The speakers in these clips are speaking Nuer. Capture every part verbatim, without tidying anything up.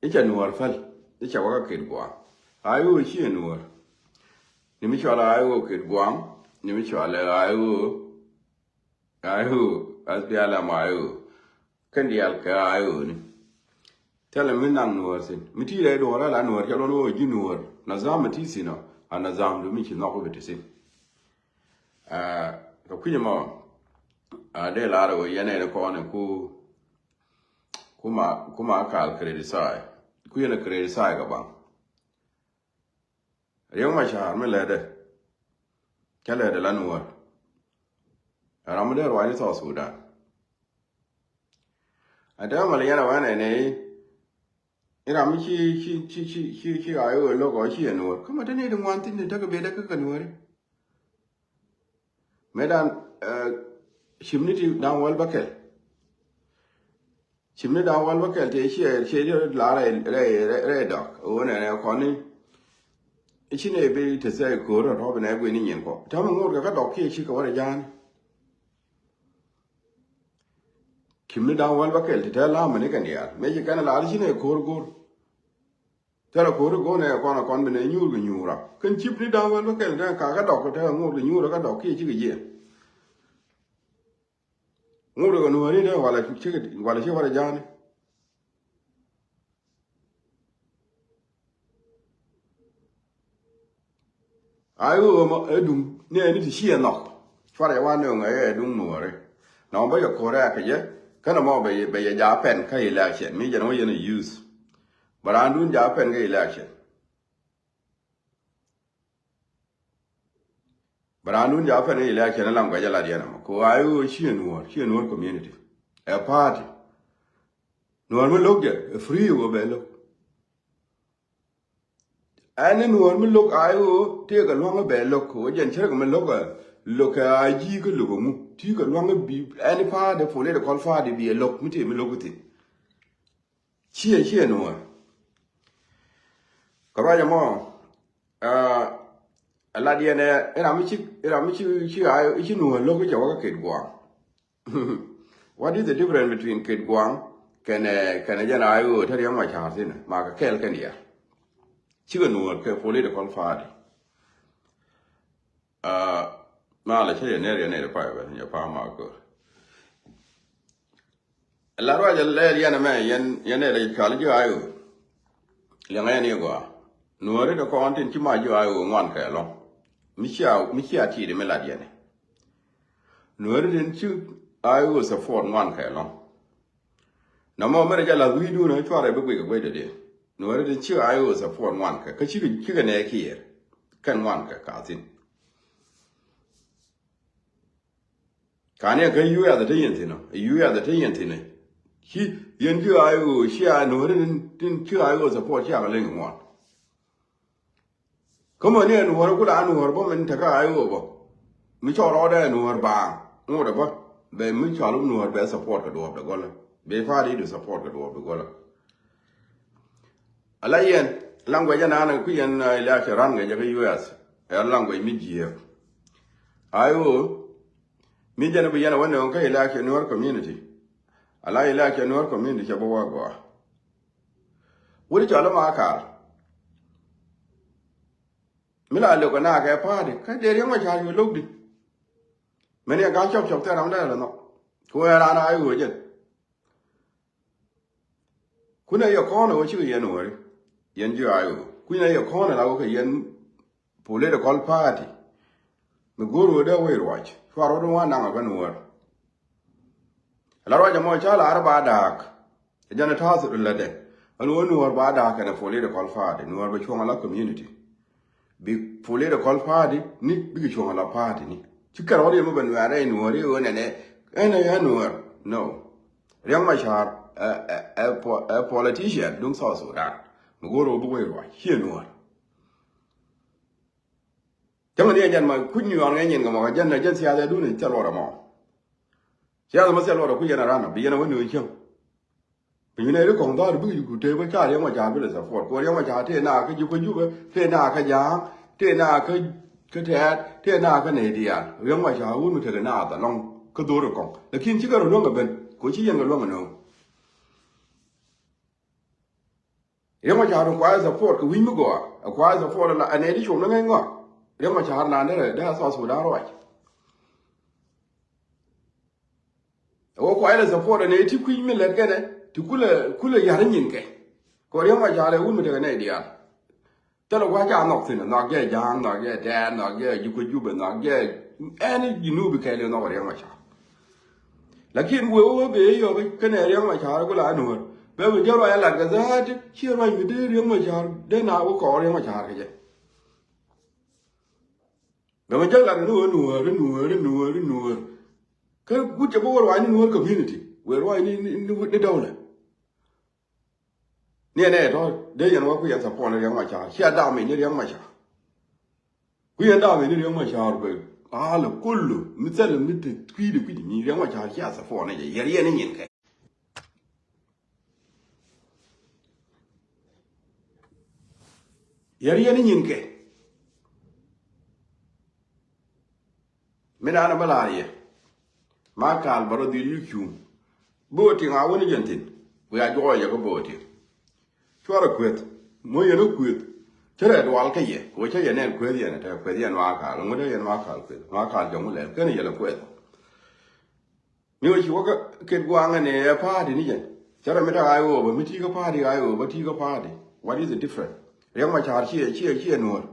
I̱ ca Nuɔ̱ɔ̱r päl, i̱ ca wä kä Ket Gua̱a̱ŋ. I O ciɛ Nuɔ̱ɔ̱r. Ni mi cɔal I O Ket Gua̱a̱ŋ, ni mi cɔal I O, I O, S P L M I O. Kɛn diaal kɛ I O ni. Thilɛ mi naŋ Nuɔ̱ɔ̱r thi̱n. Mi ti rɛy duɔ̱ɔ̱r ala Nuɔ̱ɔ̱r ca luɔn wä ji̱ Nuɔ̱ɔ̱r. Nazam mi ti thi̱n ɔ, a nazam du mi ci nhɔk bi ti thi̱n. Aa, kɛ kui̱c ɛmɔ, aa, dee lar ɛ ɣöö yɛn ɛn kɔn ɛ ku, ku ma, ku ma kal criticize. Ku yɛn ɛ criticize kɛ baŋ. Riek Machar mi lɛtdɛ. Cä lɛtdɛ la Nuɔ̱ɔ̱r. Ɛ ram mi dee ruac ni South Sudan. Ɛ tɛmɛ mal yɛn ɛ wɛn ɛ nɛy. I̱ ram mi ci, ci, ci, ci, ci, ci I O lo̱k ɔ ci ɛ Nuɔ̱ɔ̱r. Kä ma te ni di ŋuan thi̱n ni tekɛ biɛ dee kä kɛ Nuɔ̱ɔ̱ri. Mëë dan, eh, cim ni ti dan wäl bä kɛl. Cim ni dan wäl bä kɛl tëë ciɛ, ciɛ di la rɛy, rɛy, rɛy, rɛy dɔk. Ɣöö nɛnɛ kɔn ni. I̱ ci nɛ bi te thɛy ko̱o̱r tɔ̱ bi nɛ guic ni nyin kɔ. Täämɛ ŋo̱o̱r kɛ kä dɔk kiɛ ci kɛ wä rɛ ja̱a̱n. Cim ni dan wäl bä kɛl ti te la̱a̱mɛ ni kɛn diaal. Mëë ci kɛn a la ri ci nɛ ko̱o̱r go̱o̱r. Thilɛ ko̱ri go̱o̱nɛ kɔn a kɔn bi nɛ nyuur kɛ nyuura. Kɛn cip ni da̱ŋ wäl bä kɛl tɛ kakä dɔk tɛ ŋuur kɛ nyuura kä dɔk kiɛ cikɛ jiɛn. Ŋuur kɛ Nuɔ̱ɔ̱ri tɛ wala cikɛ, wala cikɛ wala ja̱a̱ni. Ai ɣöö mɔ ɛ duŋ ni ɛ ni ti ci ɛ nhɔk. Cuarɛ wa nööŋ ɛ ɛ duŋ Nuɔ̱ɔ̱ri. Nɔmɔ bä yɛ ko̱rɛ ɛ kɛ jɛ. Kɛnɛ mɔ bɛ yɛ, bɛ yɛ ja̱ pɛn kä election mi jɛn wä yɛn ɛ use. Bɛ raandun ja̱ pɛn kä election. Bɛ raandun ja̱ pɛn kä election ɛ lam guɛcä lat yɛn ɛmɔ. Kɛ ɣöö ai ɣöö ci ɛ Nuɔ̱ɔ̱r, ci ɛ Nuɔ̱ɔ̱r community. Ɛ party. Nuɔ̱ɔ̱r mi lo̱k jɛ ɛ free ɣöö bɛ lo̱k. Ɛn ni Nuɔ̱ɔ̱r mi lo̱k ai ɣöö tëëkɛ lua̱ŋ bɛ lo̱k ɣöö jɛn cärkɛ mi lo̱k ɛ lo̱k kɛ a ji̱ kä lo̱k ɛŋu ti kɛ lua̱ŋ bi ɛn i̱ pa̱a̱t ɛ political party bi ɛ lo̱k mi tëë mi lo̱k i̱ thi̱n. Ciɛ ciɛ Nuɔ̱ɔ̱r. Kɛ ruac ɛmɔ ɛ lat yɛn ɛ ram mi ci, ram mi ci, ci ai ci Nuɔ̱ɔ̱r lo̱k i̱ cɛ wä kä Ket Gua̱a̱ŋ. What is the difference between Ket Gua̱a̱ŋ kɛnɛ, kɛnɛ jɛn ai ɣöö te Riek Machar thi̱n ɛ ma kɛ kɛɛl kɛn yɛ? Cikɛ Nuɔ̱ɔ̱r kɛ political party. Aa, ma lɛ cä yɛ nɛr yɛ nɛr pay bɛ yɛ pam ma kör. La ruac lɛɛl yɛn ɛmɛ yɛn, yɛn nɛr cual ji̱ ai ɣöö. Liɛŋɛ yɛn i̱ gɔaa. Nuɔ̱ɔ̱ri ti kɔn tin ci ma ji̱ ai ɣöö ŋuan kɛ lɔ̱ŋ. Mi cia, mi cia ti̱i̱t mi lat yɛn. Nuɔ̱ɔ̱ri tin ci ai ɣöö support ŋuan kɛ lɔ̱ŋ. Nɔmɔ mɛrɛ jɛ lath wi̱i̱dun ɛ cuarɛ bi guic kɛ guec dee. Nuɔ̱ɔ̱ri tin ci ai ɣöö support ŋuan kɛ kä cikɛ, cikɛ nɛ kiɛɛr. Kɛn ŋuan kɛ ka thi̱n. Kani ɛ kä U S te yɛn thi̱n ɔ, U S te yɛn thi̱n ɔ. Ci yɛn ci ai ɣöö ci a Nuɔ̱ɔ̱ri tin, tin ci ai ɣöö support ci a kɛ leny ŋuan. Kä mäni ɛ Nuɔ̱ɔ̱r ku la Nuɔ̱ɔ̱r bä min tekä ai ɣöö bä. Mi cɔl rɔɔdɛ ɛ Nuɔ̱ɔ̱r baaŋ ŋot ɛ bä bɛ mi cɔal Nuɔ̱ɔ̱r bɛ support kɛ duɔ̱ɔ̱p dɛ gɔlä. Bɛ party du support kɛ duɔ̱ɔ̱p dɛ gɔlä. Ala yɛn language ɛnan ku yɛn, uh, election ran kɛ jɛ kä U S ɛ language mi jiääk. Ai ɣöö mi jɛn bi yɛn ɛ wä nööŋ kä election Nuɔ̱ɔ̱r community. Ala election Nuɔ̱ɔ̱r community cɛ bä wä gɔaa. Wut cɔl ma kar. Mi la lök na kɛ party kä dee Riek Machar yɛ lo̱k di. Mɛn yɛ ga̱ cɔp cɔp thɛr ram dee lɛ nhɔk. Ku ɛ ran a i̱ ɣöö jɛn. Kunɛ yɛ kɔn ɛ ɣöö cikɛ yɛn wääri. Yɛn ji̱ a i̱ ɣöö kunɛ yɛ kɔn ɛ la ɣöö kɛ yɛn political party. Mi go̱o̱r ɣöö dee wec ruac cuarɛ ɣöö dee ŋuan naŋ ɛ kä Nuɔ̱ɔ̱r. La ruac ɛmɔ ca lar ba da̱a̱k. Ɛ jɛn ɛ ta̱a̱ thil lätdɛ ɛn ɣöö Nuɔ̱ɔ̱r ba da̱a̱k kɛnɛ political party, Nuɔ̱ɔ̱r bɛ cuɔ̱ŋ ala community. Bi political party ni bikɛ cuɔ̱ŋ ala party ni. Ci kɛn ɣɔn yɛ mi bɛ Nuɔ̱ɔ̱r ɛ Nuɔ̱ɔ̱r i̱ ɣöö nɛnɛ ɛn ɛ Nuɔ̱ɔ̱r. No. Riek Machar ɛ, ɛ, ɛ po-, ɛ politician duŋ South Sudan. Mi go̱o̱r ɣöö bi wec ruac ciɛ Nuɔ̱ɔ̱r. Cäŋ ni ɛ jɛn ma kuc New York ŋɛny in kɛ mɔ kɛ jɛn ɛ jɛn siasa dun in thil luɔt ɛmɔ. Siasa ma thil luɔt ɛ kuc yɛn a ran a bi yɛn a wä ni cäŋ. Piny ni ri kɔŋ dhɔr bi ku tëë bä ca Riek Machar bi lɛ support. Ku Riek Machar tëë na kä Jubɛ Jubɛ, tëë na kä Ja̱a̱ŋ, tëë na kä, kä Tɛɛt, tëë na kä nɛy diaal. Riek Machar wun mi tekɛ naath ɛlɔ̱ŋ kä dho̱r ɛ kɔŋ. Lakin cikɛ rɔ luäŋ ɛ ben. Ku ci yɛn kɛ luäŋ ɛ nööŋ. Riek Machar require support kɛ wi̱ny mi gɔaa. Require support la, ɛn ɛ di cuɔm ni ŋäc ŋɔak. Riek Machar naan derɛ dee a South Sudan ruac. Ɛ wä kuay lɛ support ɛn ɛ ti kui̱ mi lɛt kɛnɛ ti kulɛ, kulɛ ya̱r nyin kɛ. Kɛ Riek Machar ɛ wun mi tekɛ nɛy diaal. Thilɛ gua̱c ca nhɔk thi̱n, nhɔk jɛ Ja̱a̱ŋ, nhɔk jɛ Tɛɛr, nhɔk jɛ Jubɛ, nhɔk jɛ ɛn Junubi kɛɛliw nhɔk Riek Machar. Lakin wee wä bee yɔk kɛnɛ Riek Machar ku la Nuɔ̱ɔ̱r. Bɛ bi jɛ ruac ɛ lat kɛ dha̱a̱t, ciɛ ruac mi dee Riek Machar, dee na wä kɔɔr Riek Machar kɛ jɛ. Bɛ mi jɛ lat ni wä Nuɔ̱ɔ̱r, Nuɔ̱ɔ̱r, Nuɔ̱ɔ̱r, Nuɔ̱ɔ̱r. Kä gut cɛ bi wä ruac ni Nuɔ̱ɔ̱r community, wee ruac ni, ni, ni, ni dɔwlɛ. Ni ɛn ɛ tɔ dee yɛn wä ku yɛn support ni Riek Machar. Cia dam in ni Riek Machar. Ku yɛn dam in ni Riek Machar bɛ. Alɛ kullu mi thɛl mi te kui̱di kui̱di mi Riek Machar cia support ni jɛ. Yɛr yɛn ni nyin kɛ. Yɛr yɛn ni nyin kɛ. Mi naan bä la̱r yɛ. Makal bä rɔ dhil ni cuŋ. Böötiŋ a wä ni jɛn thi̱n. Wiaa juɔɔcɛ kä böötiŋ. Cuarɛ kueth. Muɔ̱c yɛn kä kueth. Cä rɛ dual kä yɛ. Kɛ wä cä yɛ nɛn kueth yɛn ɛ tɛ kueth yɛn Makal. Ŋut ɛ yɛn Makal kueth. Makal jɔŋ wä lɛl. Kɛn yɛ lɛ kueth. Mi wä ci wä kä ket guaŋä ni ɛ pa̱a̱ti ni jɛn. Cä rɛ mi te ɣa̱c ɣöö bä mi ti kä pa̱a̱ti ɣa̱c ɣöö bä ti kä pa̱a̱ti. What is the difference? Riek Machar ciɛ, ciɛ, ciɛ Nuɔ̱ɔ̱r.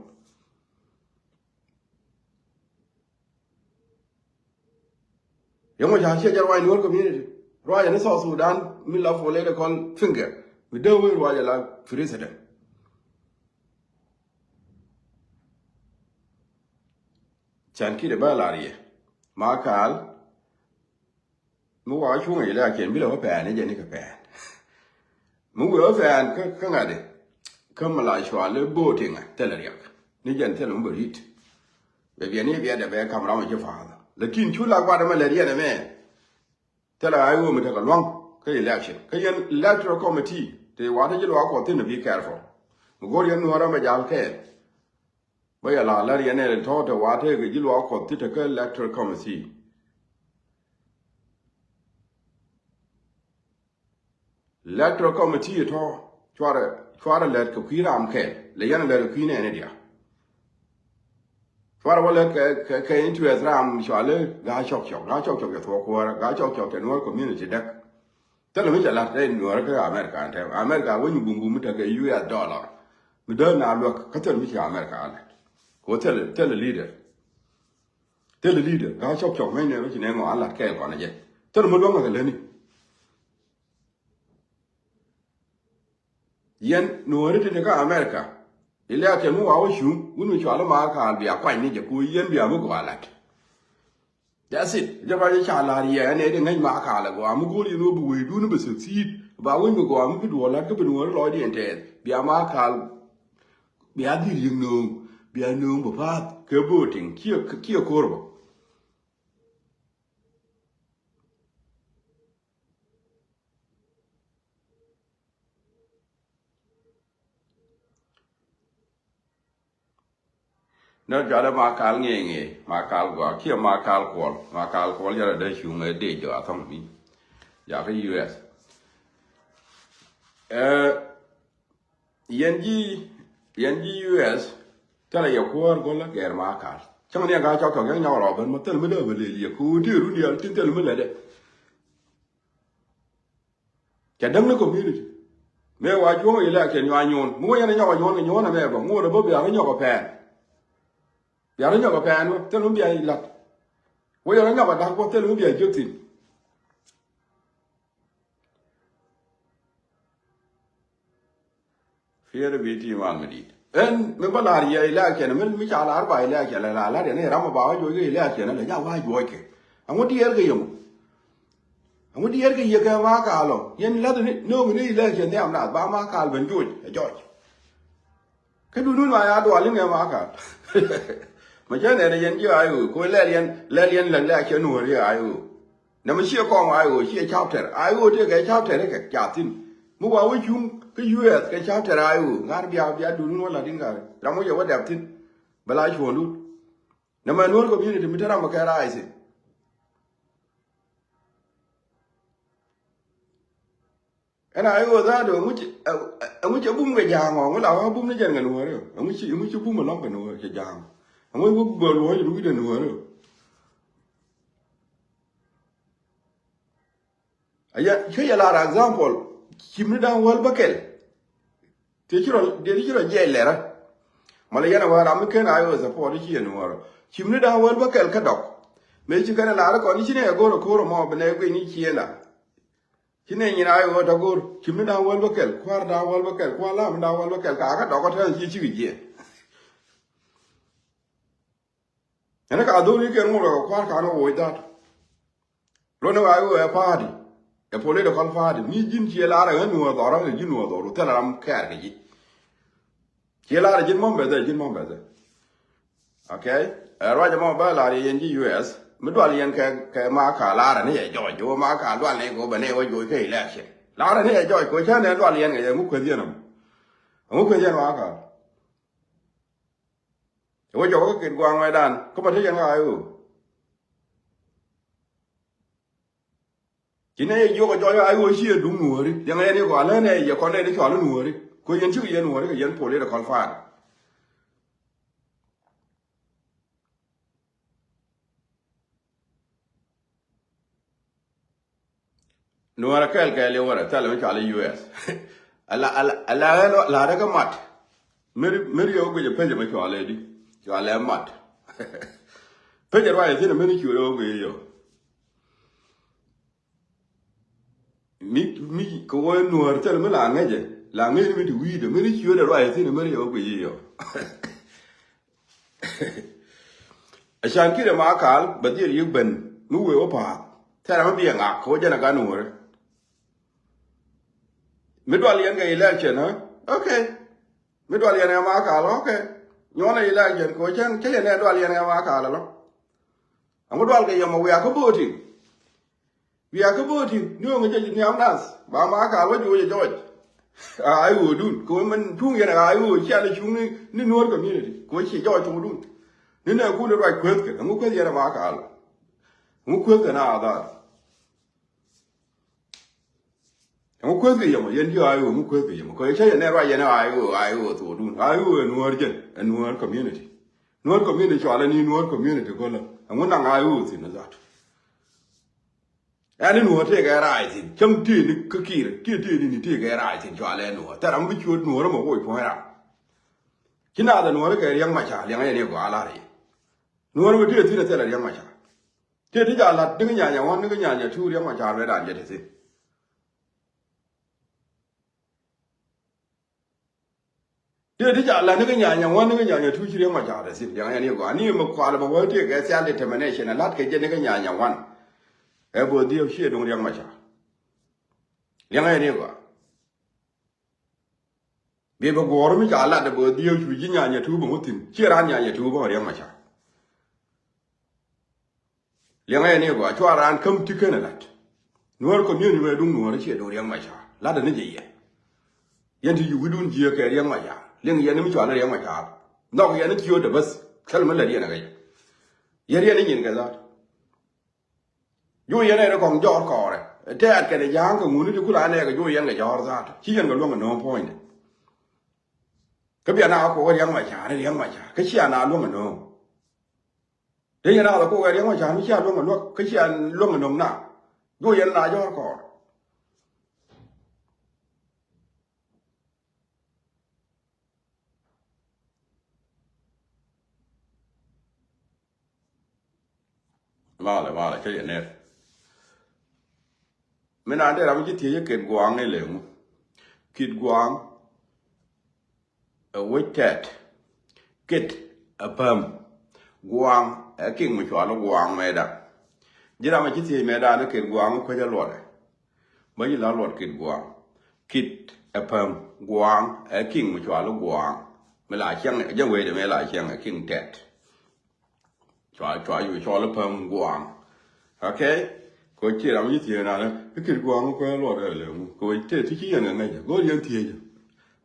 Riek Machar ciɛ jɛ ruac Nuɔ̱ɔ̱r community. Ruac ni South Sudan mi la political finger. Mi dee wee ruac la president. Can ki̱t ɛ bä lar yɛ. Makal. Mi wa cuŋ election bi lɛ wä pɛn ni jɛ ni kɛ pɛn. Mi wee wä pɛn kä, kä ŋa̱t ɛ. Kä mi la cual i̱ voting ɛ thilɛ riɛk. Ni jɛn thilɛ mi bä rit. Bɛ biɛ ni biɛ dɛ bɛ kam ram ɛ ci father. Lakin cu lak bat ɛmɛ lɛ riɛn ɛmɛ. Thilɛ a i̱ wä mi tekɛ lua̱ŋ kä election. Kä yɛn electoral committee te wa te ji̱ luaak kuɔth thin ɛ be careful. Mi go̱r yɛn Nuɔ̱ɔ̱r ɛmɛ jal kɛɛl. Bä yɛ la lär yɛn ɛ tɔ̱ te wa te kɛ ji̱ luaak kuɔth ti te kä electoral committee. Electoral committee tɔ̱ cuarɛ, cuarɛ lät kɛ kui̱ ram kɛl lɛ yɛn lät kɛ kui̱ nɛɛni diaal. Cuarɛ wä lät kɛ, kɛ, kɛ interest ram cuali Gaa Cɔk Cɔk, Gaa Cɔk Cɔk cɛ thuɔk kuäärä, Gaa Cɔk Cɔk cɛ Nuɔ̱ɔ̱r community däk. Thilɛ mi cɛ la̱t rɛy Nuɔ̱ɔ̱rä kä America ɛn tɛm. America wä nyi bumbum mi tekɛ U S dollar. Mi dee na luäk kä thilɛ mi cɛ America a la̱t. Kɛ wä thilɛ, thilɛ leader. Thilɛ leader. Gaa Cɔk Cɔk mɛny nɛ wä ci nɛ ŋɔ a la̱t kɛɛl kɔn a jɛ. Thilɛ mi luäŋ a kɛ lätni. Yɛn Nuɔ̱ɔ̱ri ti ti kä America. Election mi wa wä cuŋ, wun mi cual i̱ Makal bia kuany ni jɛ ku yɛn bia mi gɔaa la̱t. That's it. Jɛ ba jɛ ca la̱r yɛ ɛn ɛ di ŋäc Makal ɛ gɔaa mi go̱o̱r yɛn wä bi wecdun bi succeed. Ba wec mi gɔaa mi bi duɔl la̱t kä bi Nuɔ̱ɔ̱ri lɔcdiɛn tɛɛth. Bia Makal, bia dhil yiëk nööŋ, bia nööŋ bi pa̱a̱th kɛ voting, ciɛ, ciɛ ko̱r bä. Nɛ jɔalɛ Makal ŋi̱eec ŋi̱eec, Makal gɔaa, kiɛ Makal Kuɔl, Makal Kuɔl jɔalɛ dee cuŋ ɛ dee jɔa thɔŋ mi. Ja kä U S. Ɛ, yɛn ji̱, yɛn ji̱ U S, thilɛ yɛ kuäär go̱lä gɛr Makal. Cäŋ ni ɛ Gaa Cɔk Cɔk yɛn nyɔk rɔ ben ma thil mi dee bä lel yɛ, kɛ ɣöö tëë run diaal tin thil mi lɛtdɛ. Cɛ däŋ ni community. Mëë wa cuɔ̱ŋ election nyuan nyuɔ̱n. Mi wä yɛn nyɔk a nyuɔ̱n kɛ nyuɔ̱n ɛmɛ bä. Ŋuɔ̱t ɛ bä bia ri nyɔk a pɛn. Bia ri nyɔk a pɛn wä. Thil mi bia la̱t. Wä yɛn nyɔk a da̱k bä thil mi bia jiök thi̱n. Fier bi ti mal mi dit. Ɛn mi bä lar yɛ election, mi, mi ca lar ba election, la, la, la, ni ram ba wa juɔc kɛ election, la ja wa juɔc kɛ. Aŋu diɛɛr kɛ yɛmu. Aŋu diɛɛr kɛ yɛ kɛ Makal ɔ. Yɛn lath ni, no̱o̱ŋ ni election ni am nath, ba Makal ben juɔc, ɛ jɔc. Kä dun wun ma ya dual in ɛ Makal. Ma cä nɛn yɛn ji̱ I O, ko lɛl yɛn, lɛl yɛn lɛl lɛ a cɛ nuɔ̱ɔ̱r yɛ I O. Nɛmɛ ciɛ kɔm I O, ciɛ chapter. I O tëë kɛ chapter kɛ ca thi̱n. Mi wa wä cuŋ kä U S kɛ chapter I O. Ŋa̱r bia, bia duun wä la̱t in ŋa̱r. Ram wä yɛ wä dɛp thi̱n. Bɛ la cuɔ̱ɔ̱ŋdun. Nɛmɛ Nuɔ̱ɔ̱r community mi te ram bɛ kɛ rai thi̱n. Ɛn a i̱ ɣöö dhaat ɣöö ɛŋu ci, ɛ, ɛ, ɛŋu ci bum kɛ ja̱a̱ŋ ɔ, ɛŋu la wä bum ni jɛn kɛ nuɔ̱ɔ̱ri ɔ, ɛŋu ci, ɛŋu ci bum ɛlɔ̱ŋ kɛ nuɔ̱ɔ̱ri kɛ ja̱a̱ŋ ɔ, ɛŋu i̱ wä bum kɛ nuɔ̱ɔ̱ri ɔ. Aya, cä yɛ lar example, cim ni da̱ŋ wäl bäkɛl. Ti ci rɔ, ti ci rɔ jiɛc lɛrä. Malɛ yɛn a wä ram mi ken a yɛ wä support ci yɛn wä rɔ. Cim ni da̱ŋ wäl bäkɛl kä dɔk. Mëë ci kɛn a lar kɔn ci ni ɛ go̱r a ko̱r mɔ bi nɛ guic ni ciënda. Ci ni nyin a yɛ wä tɔ go̱r. Cim ni da̱ŋ wäl bäkɛl, kua̱r da̱ŋ wäl bäkɛl, kua̱r lam da̱ŋ wäl bäkɛl, ka kä dɔk kä tɛn ci ci kɛ jiɛc. Ɛn ka dhori kɛ ŋuɔt kɛ kua̱r kan kɛ woc that. Lon ni ɣa̱c ɣöö ɛ party, ɛ political party. Mi ji̱n ciɛ lar ɛ ɣän nuɔ̱ɔ̱r dhɔr, ɛ ji̱n nuɔ̱ɔ̱r dhɔr, thilɛ ram kɛɛr kɛ ji̱. Ciɛ lar ɛ ji̱n mɔ̱m bɛthɛ, ji̱n mɔ̱m bɛthɛ. Okay? Ɛ ruac ɛmɔ bä lar yɛ yɛn ji̱ U S. Mi dual yɛn kɛ, kɛ ma ka lar ɛ ni yɛ jɔc, wä ma ka dual ni kɛ wä bɛ ni wä joc kɛ election. Lar ɛ ni yɛ jɔc, kɛ wä cä ni dual yɛn kɛ yɛ ŋu kueth yɛn ɛmɔ. Ŋu kueth yɛn ma ka. Wä jɔk kä Kit Gua̱a̱ŋ mɛtdan kä ma te yɛn kä I O. Ci nɛ yɛ jiök ɛ jɔk I O ci yɛ duŋ nuɔ̱ɔ̱ri. Yɛn ɛ ni kɔ alä nɛ yɛ kɔn nɛ ni cɔal i̱ nuɔ̱ɔ̱ri. Kɔ yɛn cikɛ yɛn nuɔ̱ɔ̱ri kɛ yɛn political party. Nuɔ̱ɔ̱rä kɛɛl kɛɛl i̱ wärä thilɛ mi cɔal i̱ U S. Ala, ala, ala, ala, ala rɛ kä mat. Meri, meri yɛ wä guic ɛ pecɛ mi cɔal i̱ di. Cɔal i̱ mat. Pecɛ ruac i̱ thi̱n ɛ meri ciöt ɛ wä guic i̱ yɔ. Mi, mi, kɛ wä nuɔ̱ɔ̱r thilɛ mi la ŋäcɛ. La ŋäc ni mi ti wi̱i̱dɛ. Meri ciöt ɛ ruac i̱ thi̱n ɛ meri yɛ wä guic i̱ yɔ. Acan ki̱n ɛ ma kal bɛ dhil yiëk ben mi wëë wä pa̱a̱th. Thɛrɛ mi biɛ ŋak kɛ wä jɛn ɛ gat nuɔ̱ɔ̱ri. Mi dual yɛn kɛ election, ha? Okay. Mi dual yɛn ɛ ma kal, okay. Nyuɔn ɛ election kɛ wä cɛn cä yɛn ɛ dual yɛn ɛ ma kal ɛlɔ. Aŋu dual kɛ yɛmɔ wiak kä voting. Wiak kä voting ni ɣöö ŋäcä ji̱ nhiam nath ba ma kaal wä juuc ɛ jɔɔc. A I O dun kɛ wee mɛn cuŋ yɛn a I O cial cuŋ ni, ni Nuɔ̱ɔ̱r community kɛ wee ci jɔɔc cuŋ dun. Ni nɛ kun ruac kuethkɛ ɛŋu kueth yɛn a ma kaal. Ɛŋu kuethkɛ na a dhar. Ɛŋu kuethkɛ yɛmɔ yɛn ji̱ I O ɛŋu kuethkɛ yɛmɔ kɛ wee cä yɛn ɛ ruac yɛn a I O, I O thok dun. I O ɛ Nuɔ̱ɔ̱r jɛn ɛ Nuɔ̱ɔ̱r community. Nuɔ̱ɔ̱r community cɔalɛ ni Nuɔ̱ɔ̱r community gɔlä ɛŋu naŋ I O thi̱n ɛ dhat. Ɛn ni nuɔ̱ɔ̱r tëëkɛ rac thi̱n cäŋ tëë ni kä ki̱i̱r tëë tëë ni ni tëëkɛ rac thi̱n cɔalɛ nuɔ̱ɔ̱r thɛr ram bi ciöt nuɔ̱ɔ̱r ɛmɔ woc puɔ̱ny ram. Ci naath ɛ nuɔ̱ɔ̱r kɛ Riɛk Macar liɛŋ ɛn ni gɔaa la̱r i̱ nuɔ̱ɔ̱r ɛmɔ tëë thi̱n ɛ thilɛ Riɛk Macar. Tëë ti ca la̱t ni kä nyanya wan ni kä nyanya tuur Riɛk Macar bɛ da̱a̱n jɛ te thi̱n. Tëë ti ca la̱t ni kä nyanya wan ni kä nyanya tuur ci Riɛk Macar te thi̱n liɛŋ ɛn ni gɔaa ni mɛ kual mɛ wä tëëkɛ self determination ɛ la̱t kɛ jɛ ni kä nyanya wan. Ɛ bo̱o̱th dhiee ciɛ duŋ Riɛk Macar. Liɛŋɛ ni gɔaa. Bi bɛ guɔ̱ɔ̱r mi ca lat ɛ bɛ dhiee cu ji̱ nyanya tuur bɛ ŋu thi̱n ciɛ raan nyanya tuur bä Riɛk Macar. Liɛŋɛ ni gɔaa cua raan käm ti kɛn ɛ lat. Nuɔ̱ɔ̱r community mɛ duŋ nuɔ̱ɔ̱r ciɛ duŋ Riɛk Macar lat ɛ ni jɛ yɛ. Yɛn ti yuk idun jiɛ kɛ Riɛk Macar liɛŋ yɛn ni mi cɔal ni Riɛk Macar. Nhɔk yɛn ni ciö dɛ bäth kɛl mi lät yɛn ɛ kɛ yɛ. Yɛn riɛn ni nyin kɛ dhat. Juuc yɛn ɛ ri kɔŋ jɔɔr kɔɔrɛ tɛɛt kɛnɛ ja̱a̱ŋ kɛ ŋuni ti kula nɛɛkɛ juuc yɛn kɛ jɔɔr dhaat ci yɛn kɛ luäŋ kɛ no̱o̱ŋ puɔ̱nydɛ. Kä bia na kɛ kuɔk Riɛk Macar ni Riɛk Macar kä cia na luäŋ kɛ no̱o̱ŋ. Dee yɛn na kɛ kuɔk Riɛk Macar mi cia luäŋ kɛ luäk kä cia luäŋ kɛ no̱o̱ŋ na. Juuc yɛn na jɔɔr kɔɔr. Malɛ malɛ cä yɛ nɛr. Mi naan dee ram mi ci thiec Kit Gua̱a̱ŋ ilɛ ŋu. Kit Gua̱a̱ŋ ɛ wec tɛt. Kit ɛ päm. Gua̱a̱ŋ ɛ kiŋ mi cual i̱ Gua̱a̱ŋ mɛɛda. Ji̱ ram mi ci thiec mɛɛda ni Kit Gua̱a̱ŋ i̱ kuec ɛ luɔtdɛ. Bä ji̱ la luɔt Kit Gua̱a̱ŋ. Kit ɛ päm Gua̱a̱ŋ ɛ kiŋ mi cual i̱ Gua̱a̱ŋ. Mi la ciɛŋ ɛ jɛ wecdɛ mi la ciɛŋ ɛ kiŋ tɛt. Cua cua yu cɔl i̱ päm Gua̱a̱ŋ. Okay. Kɛ wec ci ram ci thiec naan i̱ Kit Gua̱a̱ŋ i̱ kuec ɛ luɔtdɛ lɛ ŋu kɛ wec tëë ti ci yɛn kɛ ŋäcä go̱o̱r yɛn thiecä.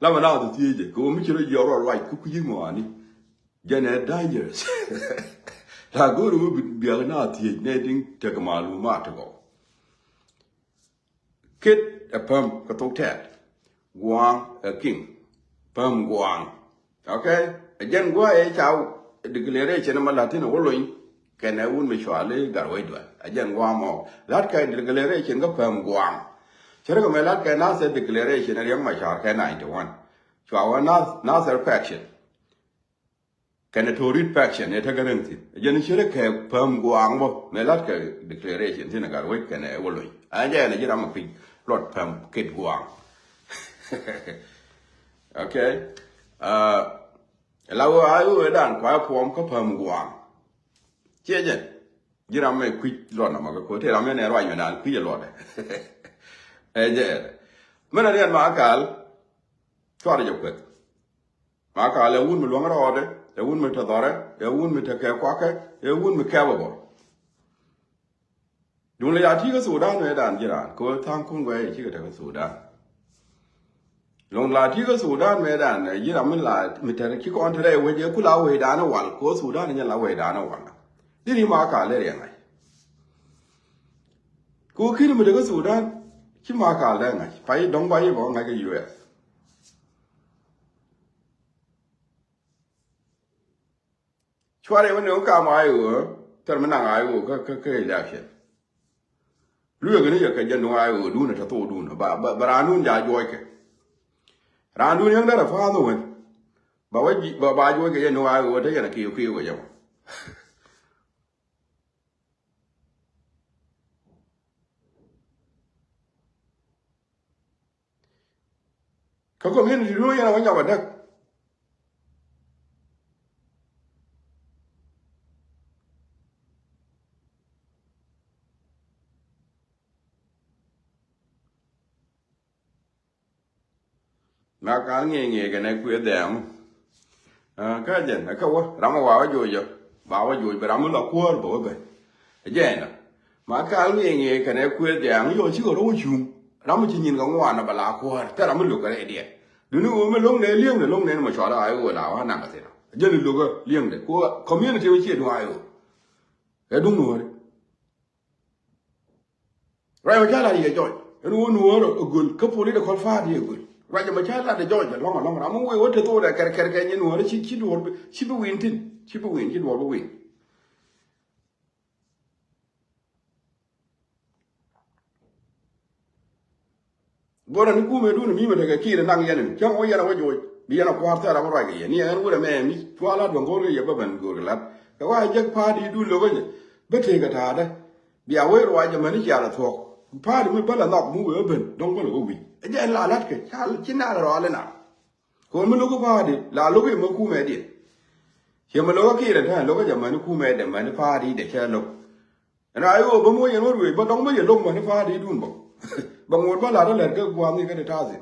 Lamɛ naath thiecä kɛ wec mi ci rɔ jiɔk rɔ luac kä kui̱c i̱ ŋɔaani. Jɛn ɛ dangerous. La go̱o̱r mi biak na thiec nɛ diŋ tek malumat ti gɔw. Kit ɛ päm kɛ thok tɛɛt. Gua̱a̱ŋ ɛ king. Päm gua̱a̱ŋ. Okay? Ɛ jɛn gua̱a̱ ɛ ca declaration ma la̱t thi̱n ɛ wä lony. Kɛnɛ wun mi cuali Gatwec Dual. Ɛ jɛn gua̱a̱ mɔ. La̱t kɛ declaration kä päm gua̱a̱ŋ. Cɛ rɛ kɛ mɛ la̱t kɛ Nasir declaration ɛ Riɛk Macar kɛ ninety one. Cua wä Nas-, Nasir faction. Kɛnɛ Torit faction ɛ tekɛ reŋ thi̱n. Jɛn ci rɛ kɛ päm gua̱a̱ŋ bä. Mɛ la̱t kɛ declaration thi̱n ɛ Gatwec kɛnɛ wä lony. A jɛ ɛn ɛ ji̱ ram ɛ kui̱ luɔt päm kit gua̱a̱ŋ. Okay. Uh, la wä a wä dan kua puɔm kä päm gua̱a̱ŋ. Ciɛ jɛ. Ji̱ ram mɛ kui̱ luɔt nɔmɔ kɛ ko̱ te ram mɛ nɛ ruac mɛ naan kui̱ jɛ luɔt. Ɛ jɛ. Mɛn a riɛn ma kal. Cuarɛ jɛ kueth. Ma kal ɛ wun mi luäŋ rɔɔdɛ, ɛ wun mi te dhɔrɛ, ɛ wun mi te kɛ kuakɛ, ɛ wun mi kɛpɛ bɔ. Duŋ lɛ ya ti̱i̱ kä Sudan mɛ dan ji̱ raan kɛ ɣöö tha̱a̱ŋ kun guɛy ɛ cikɛ te kä Sudan. Luŋ la ti̱i̱ kä Sudan mɛ dan ɛ ji̱ ram mi la mi te ci kɔn te rɛy wec ɛ ku la wecdan ɛ wal kɛ ɣöö Sudan ɛ nyɛ la wecdan ɛ wal. Di ri ma kal ɛ riɛŋ ŋa̱c. Kɛ ɣöö ki̱n mi te kä Sudan ci ma kal dee ŋa̱c pay dɔ̱ŋ ba yi bä ŋa̱c kä U S. Cuarɛ wä ni wä kam a i̱ ɣöö thɛr mi naŋ a i̱ ɣöö kä kä kä election. Lueek ni yɛ kɛ jɛ nuŋ a i̱ ɣöö duun ɛ tɛ thok duun ba ba ba raan duun ja juɔc kɛ. Raan duun yäŋ derɛ pa̱a̱th wä wen ba wä ji̱ ba ba juɔc kɛ jɛ nuŋ a i̱ ɣöö te yɛn a kiw kiw kɛ jɛ mɔ. Kä community duun yɛn a wä nyɔk a däk. Ma kal ŋi̱eec ŋi̱eec kɛnɛ kuëë dhɛɛŋu. Kä jɛn ɛ kä wä ram ɛ wa wä joc ɛ ba wä joc bɛ ram mi la kuäär bä wä ben. Ɛ jɛn ɛ ma kal ŋi̱eec ŋi̱eec kɛnɛ kuëë dhɛɛŋu yɔ cikɛ rɔ wä cuŋ. Ram mi ci nyin kɛ ŋuan ɛ bɛ la kuäär thɛ ram mi luk kɛ rɛydiɛn. Duni wä mi lo̱ŋ nɛ li̱eŋdɛ lo̱ŋ nɛn mɔ cɔal a i̱ wä la wä naŋ kɛ thin ɔ. Jɛn i̱ luk ɛ li̱eŋdɛ ku community wä ciɛ duŋ a i̱ wä. Ɛ duŋ nuɔ̱ɔ̱ri. Ruac mɛ ca lat yɛ jɔc ɛn wä nuɔɔr ɛ göl kä political party ɛ göl. Ruac mɛ ca lat yɛ jɔc ɛlɔ̱ŋ ɛlɔ̱ŋ ram mi wee wä te thok dɛ kɛr kɛr kɛ nyɛ nuɔɔr ci ci duɔr ci bi win thin ci bi win ci duɔr bi win. Go̱rɛ ni kumɛ dun mi mɛ tekɛ kiir naŋ yɛn in cäŋ wä yɛn a wä joc bi yɛn a kua̱r thɛr a wä ruac kɛ yɛn ni ɛn wurɛ mɛ mi cual a duɔ̱ŋ go̱rkɛ yɛ bä ben go̱rkɛ la̱t kɛ wa jek pa̱a̱t di dun lo̱k kä jɛ bä tëëk kɛ ta̱a̱dɛ. Bia wee ruac ɛmɛni cia lɛ thuɔ̱k pa̱a̱t mi bä lɛ nhɔk mi wee ben dɔ̱ŋ bä lɛ wä wi̱c ɛ jɛ ɛn la la̱t kɛ ca ci nal rɔal ina. Kɛ wä mi lo̱k pa̱a̱t di la lo̱k imɛ kumɛ diɛ. Ciɛ mi lo̱k kiir ɛn tɛn lo̱k jɛ mɛni kumɛ dɛ mɛni pa̱a̱t di dɛ cɛ lo̱k. Ɛn a i̱ ɣöö bä moc ɛn wä ruëëc bä dɔ̱ŋ bä yɛ lo̱k mäni pa̱a̱t i̱ duun bä. Bä ŋot bä la̱t ɛ lät kä gua̱a̱th ni kä ti ta̱thi̱n.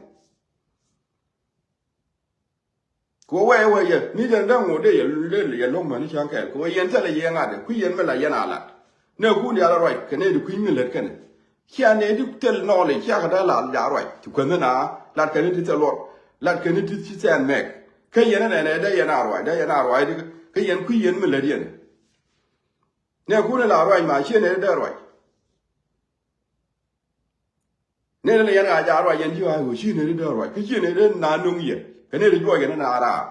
Kɛ wee wee yɛ mi jɛn dee ŋot dee yɛ lo̱k mäni cäŋ kɛɛl kɛ wee yɛn thilɛ yɛ ŋa̱t ɛ kui̱ yɛn mi la yɛn a la̱t. Nɛ kun diaal a ruac kɛ nɛy ti kui̱ mi lät kɛnɛ. Cia nɛy ti thil nɔɔl i̱ cia kɛ dee la̱t ja̱ ruac ti kuänh ni na la̱t kɛn ni ti thil luɔt la̱t kɛn ni ti ci thɛɛn mɛk. Kä yɛn ɛnɛ nɛ dee yɛn a ruac dee yɛn a ruac di kä yɛn kui̱ yɛn mi lät yɛn. Nɛ kun la ruac ma cie nɛ dee ruac. Nɛ ni yɛn a ja ruac yɛn ji̱ a ɣöö cie nɛ dee ruac kä cie nɛ dee na no̱ŋ yɛ kɛ nɛ dee juɔc yɛn na raar.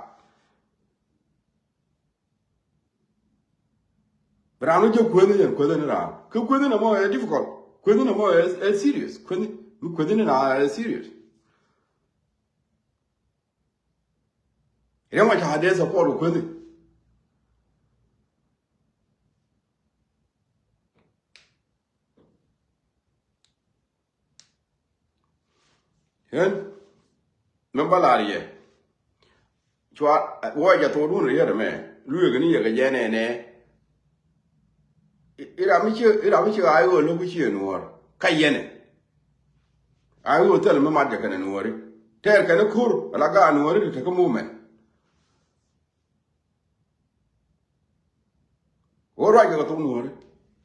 Bi raan wä jɛ kuäth ni yɛn kuäth ni raar kä kuäth ni mɔ ɛ difficult kuäth ni mɔ ɛ serious kuäth ni mi kuäth ni na ɛ serious. Riɛm a ca dee support wä kuäthi. Ɣän mɛ bä lar yɛ cua wä jɛ thok dun riet ɛmɛ lueek ni yɛ kɛ jɛ nɛnɛ. Iram mi ci iram mi ci ɣaay ɣöö lo̱k i̱ ciɛ nuɔ̱ɔ̱r ka yɛnɛ. A i̱ wä thil mi mat jɛ kɛnɛ nuɔ̱ɔ̱ri tɛɛr kɛnɛ ko̱r ala gaat nuɔ̱ɔ̱ri ti tekä movement. Wä ruac kɛ kɛ thok nuɔ̱ɔ̱ri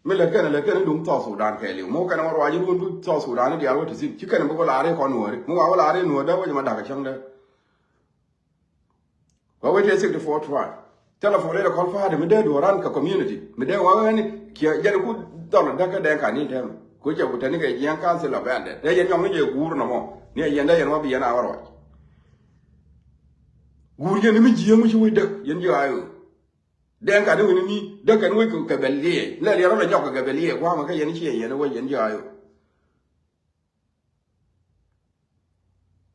mi lät kɛnɛ lät kɛnɛ duŋ South Sudan kɛɛliw mi wä kɛnɛ wä ruac i̱ duun bi South Sudan i̱ diaal wä ti thi̱n ci kɛnɛ bi wä laar i̱ kɔn nuɔ̱ɔ̱ri mi wa wä laar i̱ nuɔ̱ɔ̱r dee wä jɛ ma da̱k kɛ cäŋ dee. Wa wee tëë sixty four tribe. Telephone lɛ kɔl party mi dee duɔran kɛ community mi dee wa wee ni kiɛ jɛn ku dhɔl dee kä dee ka ni dee. Ku cɛ ku tɛni kɛ jiɛn council of elders. Dee yɛn nyɔŋ ni jɛ guur nɔmɔ. Ni ɛ yɛn dee yɛn wä bi yɛn a wä ruac. Guur yɛn ni mi jiɛn mi ci wec däk yɛn ji̱ a yo̱o̱. Dee kani wini ni dee kɛn wec kɛ bɛ liɛɛc. Lɛ liɛɛr rɔ lɛ nyɔk kɛ bɛ liɛɛc gua̱a̱mɛ kä yɛn ciɛ yɛn wec yɛn ji̱ a yo̱o̱.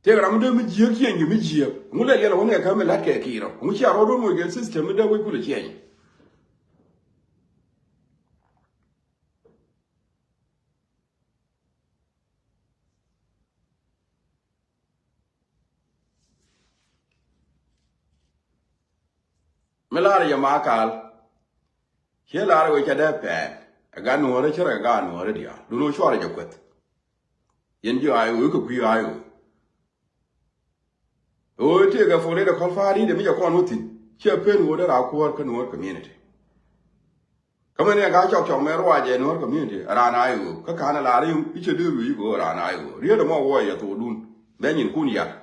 Tëëk ram mi dee mi jiääk ciëny kɛ mi jiääk. Ŋu lɛ liɛl ɣän ɛ kä mi la̱t kɛ ki̱i̱r ɔ. Ŋu cia rɔɔd wä moc kɛ system mi dee wec kulɛ ciɛny. Mi lar yɛ ma kal. Ciɛ lar wee ca dee pɛɛn. Ɛ gat nuɔ̱ɔ̱rä cä rɛ gat nuɔ̱ɔ̱rä diaal. Dun wä cuarɛ jɛ kueth. Yɛn ji̱ a yo̱o̱ kɛ kui̱ a yo̱o̱. Ɣöö tëëkɛ political party dee mi jɛ kɔn wä thi̱n. Ciɛ pen ɣöö dee raa kuäär kä Nuäär community. Kä mɛn yɛn ka cɔk cɔk mɛ ruacɛ Nuäär community raan a yo̱o̱ kä ka̱n a lar i̱ cɛ dee lui̱c kɛ ɣöö raan a yo̱o̱. Riet ɛmɔ wuɔc yɛ thokdun. Bɛ nyinkun yar.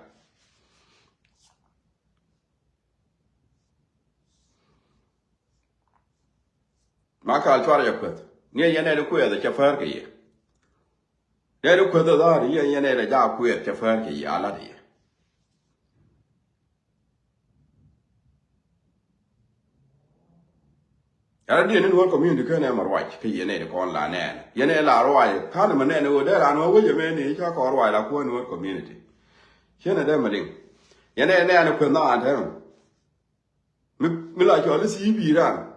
Ma kal cuarɛ jɛ kueth. Ni ɛ yɛn ɛ di kuɛth ɛ cɛ päär kɛ yɛ. Dee di kueth ɛ dhɔr yɛ yɛn ɛ lɛ jaak kuɛth cɛ päär kɛ yɛ a lat yɛ. Ɛn a diɛn ni Nuäär community ken ɛ ma ruac kä yɛn ɛ di kɔn la nɛɛn yɛn ɛ la ruac ka̱n ma nɛɛn ɛ ɣöö dee raan wä wec ɛmɛ ni ca kɔn ruac la kuäär Nuäär community. Cien ɛ dee ma liŋ yɛn ɛ nɛɛn ɛ kueth naan tɛmɛ. Mi, mi la cɔl i̱ C B ran.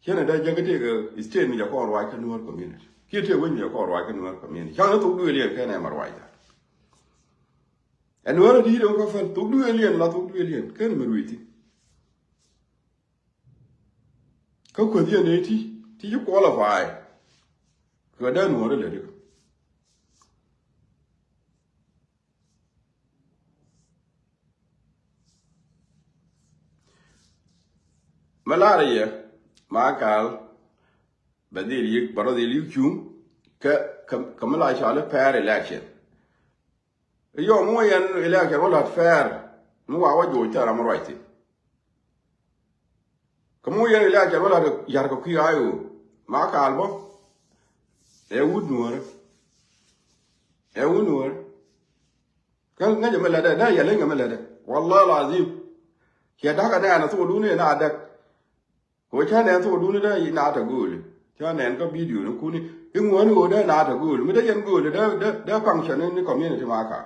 Ciɛn ɛ dee jäk i̱ tëëk ɛ state mi jɛ kɔn ruac kä Nuäär community. Kiɛ tëëk wec mi jɛ kɔn ruac kä Nuäär community. Ca̱ŋ i̱ thok duëël yɛn kɛn ɛ ma ruacda. Ɛ Nuäär ɛ di̱i̱t ɛ wä kä päl thok duëël yɛn la thok duëël yɛn kɛn ɛ mi ruëëc thi̱n. Kä kueth yɛn ëë ti ti ci qualify. Kɛ dee Nuäär ɛ lät ikä. Mi lar yɛ ma kal bɛ dhil yik bɛ rɔ dhil yik cuŋ kɛ kɛ mi la cɔal i̱ fair election. Yɔ mi wä yɛn election wä la̱t fair mi wa wä joc thɛr ram ruac thi̱n. Kä mi wä yɛn election wä la̱t ya̱r kɛ kui̱ a yo̱o̱ ma kal bä. Ɛ wut nuɔ̱ɔ̱rä ɛ wut nuɔ̱ɔ̱rä. Kä ŋäcɛ mi lätdɛ dee yɛ leny kɛ mi lätdɛ. Wallahi lazim. Ciɛ da̱k ɛ nɛɛn ɛ thokdun ëë na däk. Kɛ ɣöö cä nɛɛn thokdun dee na te gööli. Cä nɛɛn kä video ni kuni i̱ ŋuäni ɣöö dee na te gööli mi dee yɛn gööli dee dee dee function ni community ma kaar.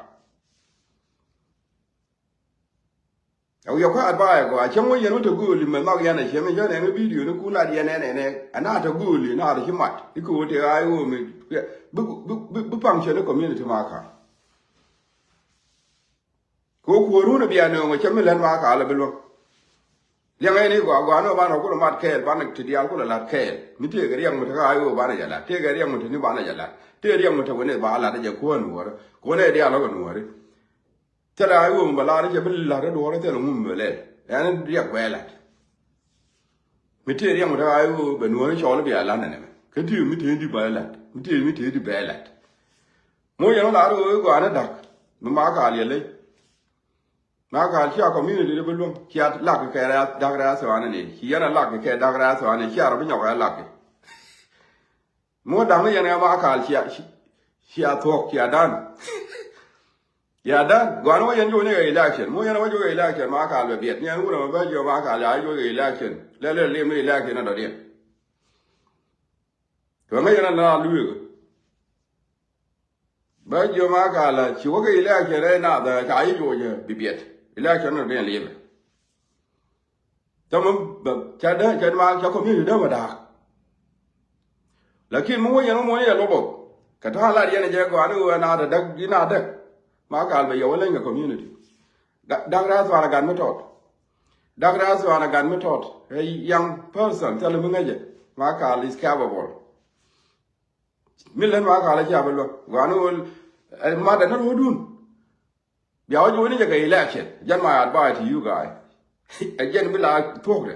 Ɛ wiɛ kua̱r ba ɛ gɔaa cäŋ wä yɛn wä te gööli mɛ nhɔk yɛn ɛ ciɛ mi cä nɛɛn kä video ni kun lat yɛn ɛn ɛn ɛ na te gööli na te ci mat i̱ kɛ ɣöö te ɣaay ɣöö mi bi bi bi bi function ni community ma kaar. Kɛ ɣöö kuäärun ɛ bia nööŋ ɛ cä mi lät ma kaal ɛ bi luäŋ. Liɛŋ ɛn i̱ gɔaa gɔaa ni ɣöö banɛ kulɛ mat kɛɛl banɛ ti diaal kulɛ la̱t kɛɛl mi tëëkɛ riɛk mi te kä a i̱ ɣöö banɛ jɛ la̱t tëëkɛ riɛk mi te ni banɛ jɛ la̱t tëëkɛ riɛk mi te wä ni ba la̱t ɛ jɛ kuäär nuɔ̱ɔ̱rä. Kɛ wä ni ɛ diaal ɣä kɛ nuɔ̱ɔ̱ri. Thilɛ a i̱ ɣöö mi bɛ la̱t ɛ cɛ bi la̱t ɛ duɔ̱ɔ̱rä thilɛ ŋum mi bɛ lɛl ɛn riɛk bɛ la̱t. Mi tëë riɛm kä a i̱ ɣöö bɛ nuɔ̱ɔ̱ri cɔɔl i̱ bia la̱t nɛnɛ mɛ kä tëë mi tëë di bɛ la̱t mi tëë mi tëë di bɛ la̱t. Muc yɛn wä la̱r ɣöö i̱ gɔaa ni da̱k mi ma kaal yɛ lec. Ma kaal cia community di bi luäŋ cia lak kɛ da̱k rɛɛ thuaani ni ci yɛn a lak kɛ da̱k rɛɛ thuaani cia rɔ bi nyɔk ɛ lak kɛ. Mi wä da̱ŋ ni yɛn ɛ ma kaal cia cia thuɔ̱k cia dan. Cia dan gɔaa ni wä yɛn juɔc ni kɛ election mi wä yɛn wä juɔc kɛ election ma kaal bɛ biɛt ni ɛn wurɛ mɛ bä jiɔ ma kaal ya juɔc kɛ election lɛ lɛ lim ni election ni dɔ̱diɛn. Kɛ ŋäc yɛn a na lueek. Bä jiö ma ka la ci wä kɛ election rɛy nath ca yi juɔc bi biɛt election rɔ diɛn liɛpɛ. Täämɛ bä ca dee ca ma ca community dee bä da̱a̱k. Lakin mi wä yɛn wä muɔ̱ny yɛ lobok kɛ ta̱a̱ lat yɛn jɛ gɔaa ni ɣöö nath däk di nath däk. Ma kal bɛ yɛ wä leny kɛ community. Dak rɛth thuan a gat mi tɔt. Dak rɛth thuan a gat mi tɔt. A young person thilɛ mi ŋäcɛ ma kal is capable. Mi lät ma kal a cia bä luäk gɔaa ni ɣöö ɛ mat ɛ ni ro̱o̱dun. Bia wä juɔ̱ɔ̱ni jɛ kɛ election. Jɛn my advice to you guy. Ɛ jɛn mi la thuɔ̱kdɛ.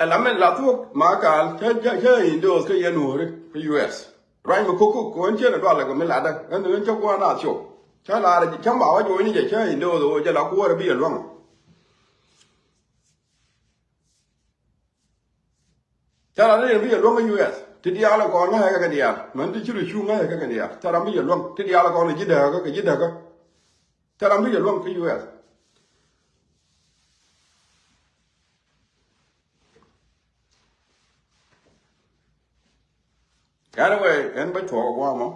Ɛ la min la thuɔ̱k ma kal cä cä indoors kä yɛn nuɔ̱ɔ̱ri kä U S. Ruany mi kok kok kɛ ɣän ciɛn ɛ dual lɛ kɛ mi latdä ɣän ɣän cä gua̱a̱n a thiɔk. Cä la cä ma wä juɔ̱ɔ̱ni jɛ cä indoors ɣöö jɛ la kuäär ɛ bi ɛ luäŋ. Thil ram ti bi jɛ luäŋ kä U S ti diaal ɛ kɔn ŋa̱cä kɛ kɛ diaal. Mɛn ti ci rɔ cu ŋa̱cä kɛ kɛ diaal. Thil ram bi jɛ luäŋ ti diaal ɛ kɔn ɛ ji̱ dääkä kɛ ji̱ dääkä. Thil ram bi jɛ luäŋ kä U S. Anyway, ɛn bä thuɔk guamɔ.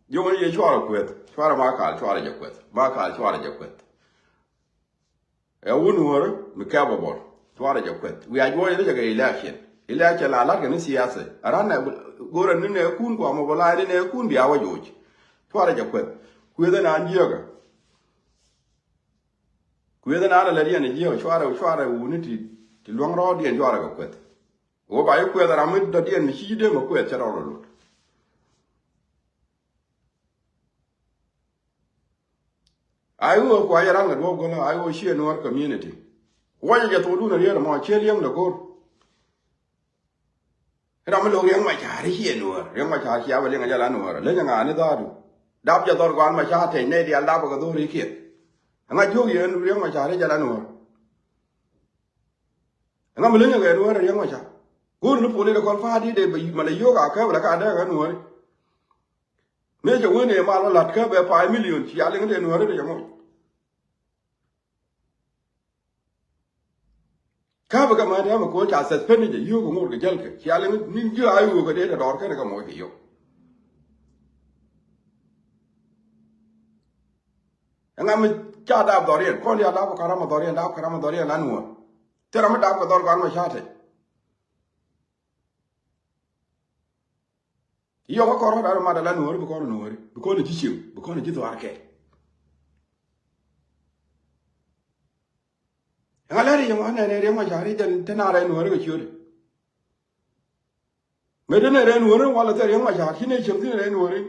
Yom ni yɛ cuarɛ kueth, cuarɛ ma kal, cuarɛ jɛ kueth, ma kal, cuarɛ jɛ kueth. Ɛ wun wärä mi capable, cuarɛ jɛ kueth. Wiaa juɔc ni jɛ kɛ election. Election la lat kɛ ni siasa. Aran nɛ go̱rɛ ni nɛ kun guamɔ bä la ni nɛ kun bia wä joc. Cuarɛ jɛ kueth. Kueth ɛn an jiäkä. Kueth ɛn an lɛ diɛn jiäkä cuarɛ cuarɛ wuni ti ti luäŋ rɔɔdiɛn cuarɛ kɛ kueth. Wä ba yi kueth ram mi dɔ̱diɛn mi ci ji̱ dee mɛ kueth cɛ rɔɔd lut. Ai ɣöö kua yɛ ran kɛ duɔ̱ɔ̱p gɔlä ai ɣöö ciɛ Nuɔr community. Wacɛ jɛ thokdun a riɛt ɛmɔ ciɛ liɛŋdɛ go̱r. Ram mi lo̱k Riɛk Macar ciɛ Nuɔr, Riɛk Macar cia bɛ liɛŋ a jɛ la Nuɔr leny a ŋa̱a̱ni dhaatu. Dap jɛ dhɔr gɔal Macar tɛc nɛy diaal dap kɛ dho̱r ikiɛth. Ɛŋa jiök yɛn Riɛk Macar i̱ jɛ la Nuɔr. Ɛŋa mi leny a kɛ Nuɔr Riɛk Macar. Go̱r ni political party dee bɛ malɛ yio̱k a kääp lɛ ka dee kɛ Nuɔri. Mëë cɛ wen ëë mal wä la̱t kä bɛ five million cia liŋ tëë Nuääri tëë cɛ moc. Kä bɛ kɛ mät ɛmɛ ko̱ ca suspend jɛ yio̱o̱k ŋot kɛ jäl kɛ cia liŋ ni ji̱ a yio̱o̱k kɛ dee tɛ dɔɔr kɛn kɛ moc kɛ yio̱o̱k. Ɛŋa mi ca dap dhɔriɛn kɔn diaal dap kɛ karam dhɔriɛn dap kɛ karam dhɔriɛn la Nuäär. Thil ram mi dap kɛ dhɔr kɔn mɛ ca tɛc. Yɔk kä kɔn rɔ̱ da̱rä mat ala Nuääri bi kɔn Nuääri bi kɔn ji̱ cieŋ bi kɔn ji̱ dhuaar kɛ. Ɛŋa lɛr yɛ ŋuan nɛn ɛ Riɛk Macar i̱ jɛn te na rɛy Nuääri kɛ ciötdɛ. Mëë te nɛy rɛy Nuääri walɛ thil Riɛk Macar ci nɛy cieŋ thi̱n rɛy Nuääri.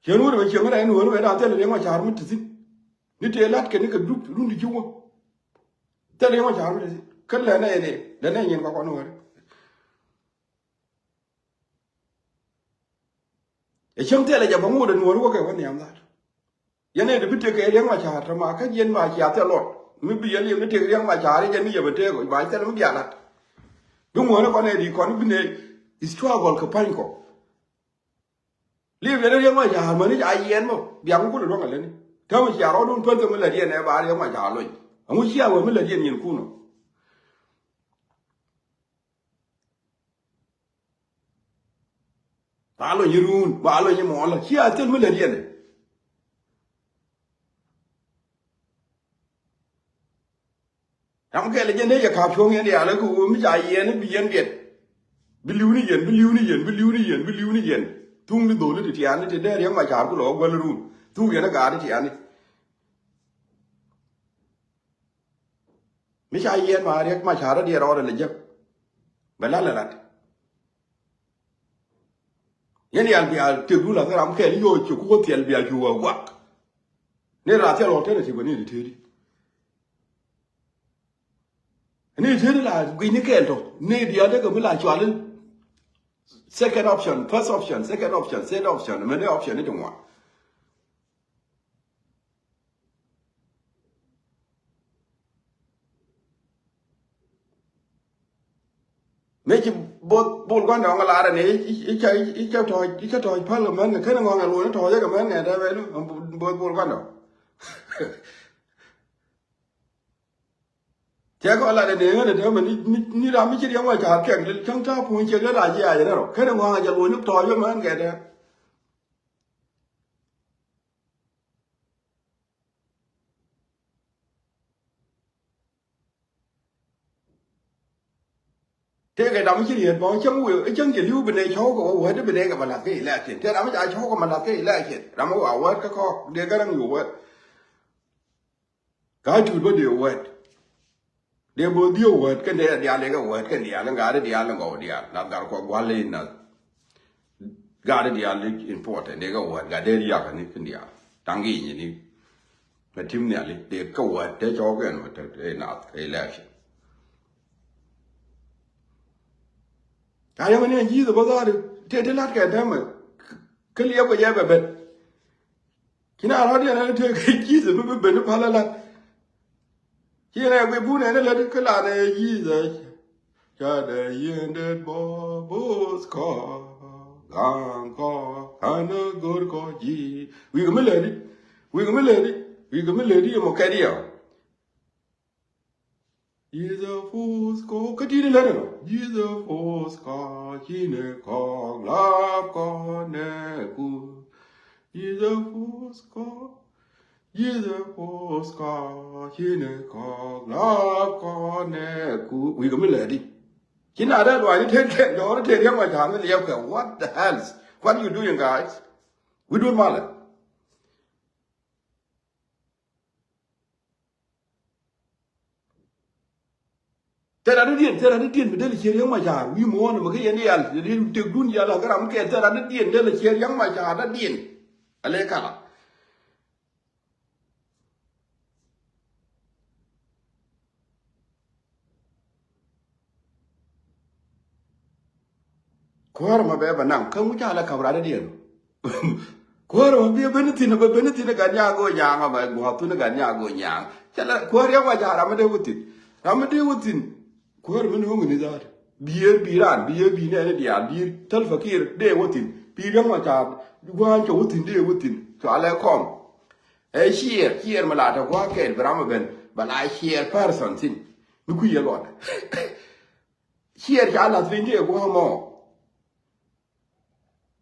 Cien wut bɛ cieŋ rɛy Nuääri mëë dan thil Riɛk Macar mi te thi̱n. Ni tëë la̱t kɛn ni kɛ dup run ti ci wä. Thil Riɛk Macar mi te thi̱n kä lɛ nɛy ni lɛ nɛy nyin kɔkɔ Nuääri. Ɛ cäŋ thilɛ jɛ bä ŋot ɛ Nuɔ̱ɔ̱r wä kɛ wä nhiam dhat. Yɛn ɛ ti bi tëk kɛ Riɛk Macar tɔ ma kä yɛn ma cia thil lɔt mi bi yɛn liɛm ni tëk Riɛk Macar i̱ jɛn mi yɛ bɛ tëk ba thil mi bia la̱t. Bi ŋuɔ̱ɔ̱r ɛ kɔn ɛ di kɔn bi ne struggle kɛ pa̱ny kɔ. Liɛm yɛn Riɛk Macar mäni ca yiɛn mɔ bia ŋu kulɛ luäŋ ɛ lätni. Täämɛ cia rɔɔdun päl kɛ mi lät yɛn ɛ ba Riɛk Macar loc. Ɛŋu cia wä mi lät yɛn nyin kun ɔ. Ba lony i̱ ruun ba lony i̱ muɔlä ci a thil mi lät yɛn. Ram kɛl jɛ nec ɛ ka̱p cuɔ̱ŋ yɛn diaal ɛ kɛ ɣöö mi ca yiɛn i̱ bi yɛn biɛt. Bi li̱w ni yɛn bi li̱w ni yɛn bi li̱w ni yɛn bi li̱w ni yɛn. Thuŋ ni dho̱l i̱ ti tiaani ti dee Riɛk Macar ku lɔ ɣä guäl i̱ ruun thuk yɛn i̱ gaat i̱ tiaani. Mi ca yiɛn ma Riɛk Macar rɔ diɛt rɔɔdɛ lɛ jek. Bɛ lat lɛ lat. Yɛn diaal bia tëk dun la kä ram kɛl i̱ yo̱o̱ ci kuk kä thiɛl bia cu wä guak. Ni raa thiɛl ɣɔk tɛn a ti bä ni ti tëëdi. Ni tëëdi la guic ni kɛl tɔ ni diaal dee kɛ mi la cual i̱ second option, first option, second option, third option, mɛn ni option ni ti ŋuan. Mëë ci both Bol Gua̱ndɔŋ ɛ lar ɛn i̱ cä tɔ̱ɔ̱c i̱ cä tɔ̱ɔ̱c päl kɛ män kɛ kɛn ŋɔ̱ŋ ɛ luɔ̱ɔ̱n i̱ tɔ̱ɔ̱c ɛ kɛ män kɛ tɛmɛ both Bol Gua̱ndɔŋ. Cɛ kɔ lat ɛ dee ɣän ɛ tɛmɛ ni ram mi ci Riɛk Macar kɛk cäŋ ta̱a̱ puɔ̱ny ciek lät a jiaac ɛ rɔ kɛn ŋɔ̱ŋ ɛ jɛ luɔ̱ɔ̱n i̱ tɔ̱ɔ̱c ɛ män kɛ tɛmɛ. Tëëkɛ dam ci riet bä cäŋ wëë cäŋ jɛ li̱w bi nɛ cɔw kɛ wä wät bi nɛ kɛ bä la̱th kɛ election. Tëë dam ca cɔw kɛ ma la̱th kɛ election. Ram wä wät kä kɔk dee gäräŋ yo̱ wät. Ka tuut bä dee wät. Dee bo̱o̱th di̱i̱ wät kɛn dee diaal dee kɛ wät kɛn diaal in gat diaal in gɔw diaal nath gat kɔ gua̱l in nath. Gat diaal in important dee kɛ wät gat dee riakä ni kɛn diaal taŋ gi̱i̱ny ni. Mɛ tim nhiali dee kɛ wät te cɔɔk ɛn wä te nath kɛ election. Ca yɛmɛ ni ɛn ji̱th ɛ bä dhaat tëë ti la̱t kɛ tɛmɛ. Kä liɛp kɛ jɛ bɛ ben. Ci na rɔ̱diɛn ɛn tëë kɛ ji̱th ɛ mi bi ben i̱ pal ɛ la̱t. Ci ɛn ɛ guic bun ɛn ɛ lät kä lan ɛ ji̱th ɛ. Ca dee yien det bɔ bo̱o̱th kɔ gaŋ kɔ kanɛ go̱r kɔ ji̱. Wi̱i̱ kɛ mi lɛɛdi, wi̱i̱ kɛ mi lɛɛdi, wi̱i̱ kɛ mi lɛɛdi yɛ mɔ kɛt yɛ. Ji̱ the force kɔ kä ti̱ni lɛt ɛnɔ. Ji̱ the force kɔ ci ni kɔk lap kɔ nɛ ku. Ji̱ the force kɔ. Ji̱ the force kɔ ci ni kɔk lap kɔ nɛ ku. Wi̱i̱ kɛ mi lɛɛdi. Ci na dee lua̱a̱ni tet kɛ jɔɔri tet riɛk ma ja̱a̱ŋ ni liɛp kɛ. What the hell? What you doing, guys? Wi̱i̱dun malɛ. Thil ran ni diɛn, thil ran ni diɛn mi dee lɛ ciɛ riɛk ma ja̱a̱ŋ wi̱i̱ muɔ̱ɔ̱n mɛ kä yɛn diaal, yɛn diɛn tëkdun diaal a kä ram mi kɛɛl thil ran ni diɛn dee lɛ ciɛ riɛk ma ja̱a̱ŋ dee diɛn. A lɛ kala. Kuäär ma bɛ bɛ naŋ kä ŋu ca lɛ kap rat diɛn. Kuäär ma bi ben thi̱n bɛ ben thi̱n gat nyaak go̱o̱ nyaak ma bɛ gua̱a̱th thun gat nyaak go̱o̱ nyaak. Ca lɛ kuäär riɛk ma ca ram mi dee wä thi̱n. Ram mi dee wä thi̱n. Kuäär mi ni wä ŋuni dhaat. Bi̱i̱ bi raan bi̱i̱ bi nɛɛni diaal bi̱i̱ thäl fakir dee wä thi̱n. Bi̱i̱ riɛk ma ca gua̱a̱n cɔ wä thi̱n dee wä thi̱n. Cua lɛ kɔm. Ɛ ciɛɛr, ciɛɛr mi la te gua̱a̱ kɛɛl bi ram mi ben bɛ la ciɛɛr person thi̱n. Mi kui̱ yɛ luɔt. Ciɛɛr ca lath piny tëë guɔ̱ɔ̱mɔ.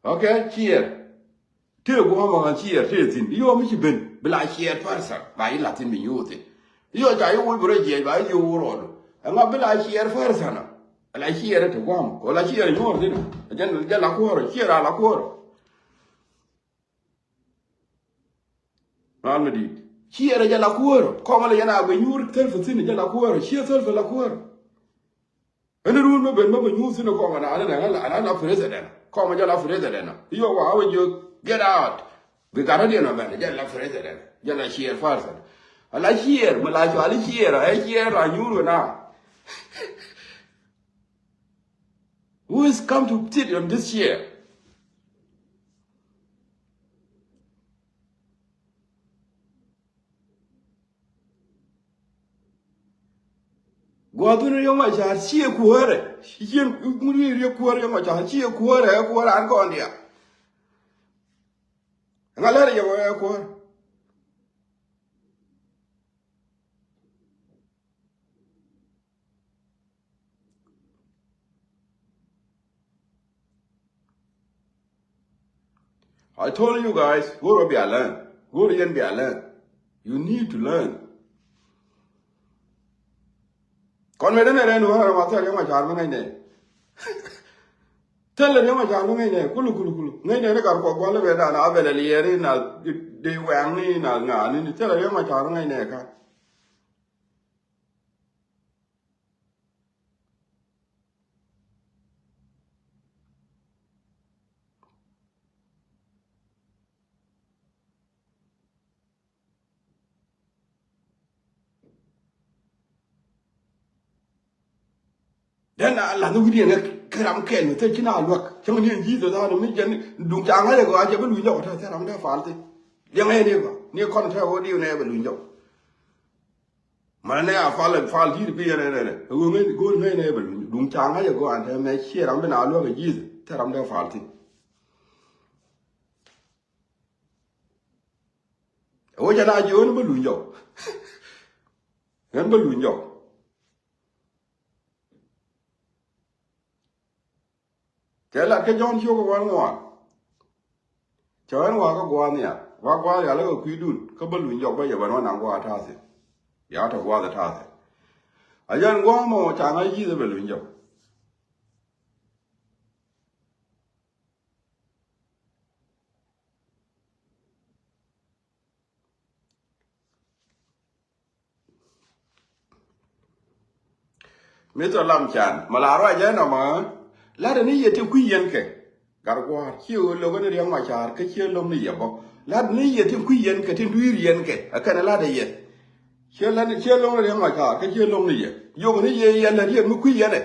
Okay, ciɛɛr. Tëë guɔ̱ɔ̱mɔ ɣän ciɛɛr tëë thi̱n. Yɔ mi ci ben bi la ciɛɛr person ba yi lath thi̱n mi nyuuth thi̱n. Yɔ ca yi wuc bi rɔ jiɛc ba yi ji̱ wur rɔɔdu. Ɛŋa bi la ciɛɛr person a la ciɛɛr te guɔ̱ɔ̱mɔ kɛ la ciɛɛr nyuɔ̱ɔ̱r thi̱n. Jɛn jɛ la kuɔ̱ɔ̱rɔ ciɛɛr a la kuɔ̱ɔ̱rɔ. Ran mi di̱i̱t ciɛɛr jɛ la kuäärä kɔmä lɛ yɛn a guic nyuur thäl fi thi̱n jɛ la kuäärä ciɛ thäl fi la kuäärä. Ɛn run mi ben mi bi nyuur thi̱n kɔmä na an an la president kɔmä jɛ la president. Yɔ wa wä jiök get out. Bi gat rɔ diɛn ɔ ben jɛ la president jɛ la ciɛɛr person. A la ciɛɛr mi la cuali ciɛɛr ɛ ciɛɛr la nyuur wä na. Who is come to sit on this chair? Gua̱a̱thun riɛk ma ca̱a̱r ciɛ kuäärɛ. Ciɛ ŋun riɛk kuäärɛ riɛk ma ca̱a̱r ciɛ kuäärɛ ɛ kuäärɛ an kɔn diaal. Ŋa lɛr yɛ wä ɛ kuäär. I told you guys, go̱o̱r bia learn. Go̱o̱r yɛn bia learn. You need to learn. Kɔn mɛ denɛ rɛn wä rɛn wä thɛl yɛn ma car mi ŋäcnɛ. Thɛl rɛn ma car mi ŋäcnɛ kulu kulu kulu ŋäcnɛ ni kar kuɔth gua̱l bɛ dan a bɛ lɛ liɛɛri na di wɛŋni na ŋaani ni thɛl rɛn ma car mi ŋäcnɛ ka. Dɛn a lath wi̱diɛn ɛ kɛ ram kɛl mi thil ci na luäk cäŋ ni ɛn ji̱th ɛ tha̱a̱n mi jɛn duŋ ca ŋa̱c ɛ gɔaa cɛ bi luny jɔk ɛ tɛ̈ thil ram tɛ̈ pal thil. Liɛŋ ɛ ni bä ni kɔn tɛ̈ ɣöö diw nɛ bɛ luny jɔk. Mɛnɛ nɛ a fal ɛ fal ji̱th bi yɛn ɛ nɛnɛ ɛ ɣöö ŋäc go̱o̱r ŋäc nɛ bɛ luny duŋ ca ŋa̱c ɛ gɔaa ɛn tɛ̈ mɛ ciɛ ram bi na luäk ɛ ji̱th thil ram tɛ̈ pal thil. Ɛ wä jɛ na ji̱ ɣän bä luny jɔk. Ɣän bä luny jɔk. Kɛ lat kä Jɔ̱ɔ̱n ciök ɛ ɣän ŋuan. Cɛ ɣän wa̱a̱ kä gua̱a̱th nhial wa̱a̱ gua̱a̱th nhial kä kui̱dun kä bä luny jɔk bä yɛ bän wä naŋ gua̱a̱th ta̱a̱ thi̱n. Ya tɔ gua̱a̱th ɛ ta̱a̱ thi̱n. A jɛn gua̱a̱th mɔ ca ŋa̱c ji̱th ɛ bɛ luny jɔk. Mi thɔ lam can ma la ruac jɛ nɔmɔ. Lat ni yɛ ti kui̱ yɛn kɛ. Gat gua̱a̱r ci ɣöö lo̱k ni riɛm ma ca̱a̱r kä ciɛ lo̱m ni yɛ bɔ. Lat ni yɛ ti kui̱ yɛn kɛ ti dui̱r yɛn kɛ a kɛn lat yɛ. Ciɛ lat ni ciɛ lo̱m ni riɛm ma ca̱a̱r kä ciɛ lo̱m ni yɛ. Yok ni yɛ yɛ lät yɛ mi kui̱ yɛn ɛ.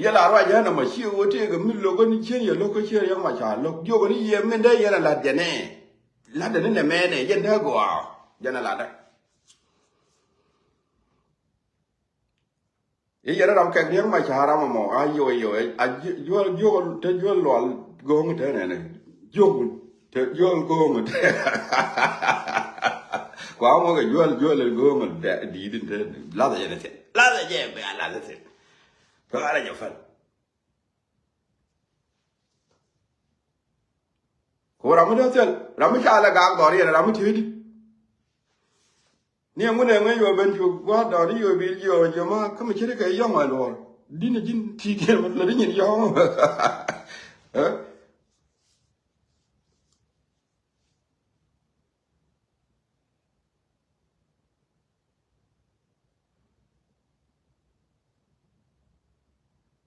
Yɛ la ruac jɛ nɔmɔ ci ɣöö tëëkɛ mi lo̱k ni cien yɛ lo̱k kä cien yɛ ma ca lo̱k jiök ni yɛ min dee yɛn a la̱t jɛ nɛ. La̱t dɛ ni nɛ mɛnɛ yɛn dee gɔaa jɛn a la̱t dɛ. I̱ yɛn ram kɛk riäŋ ma ca ram ɛmɔ a yoc yoc a juɔl juɔl te juɔl lual go̱o̱ŋ te nɛnɛ. Juɔl te juɔl go̱o̱ŋ te. Kua mɔ kɛ juɔl juɔl go̱o̱ŋ di̱i̱t in te. Lathɛ jɛ ni thiet, lathɛ jɛ bɛ a lathɛ thiet. Kɛ ɣa̱rɛ jɛ fɛl. Ko ram mi dee thil ram mi ca lɛ gak dhɔr yɛn ram mi ti̱i̱di. Ni ɛŋu nɛ ŋuɛny wä ben cu gua̱a̱r dɔɔni yɛ wä bil jiɔɔk jɛ ma kä mi ce̱tkɛ yɔ̱ŋ ɛ luɔr. Di̱n ɛ ji̱n ti̱i̱t yɛn lɛ di nyin yɔ̱ŋ. Ɛ?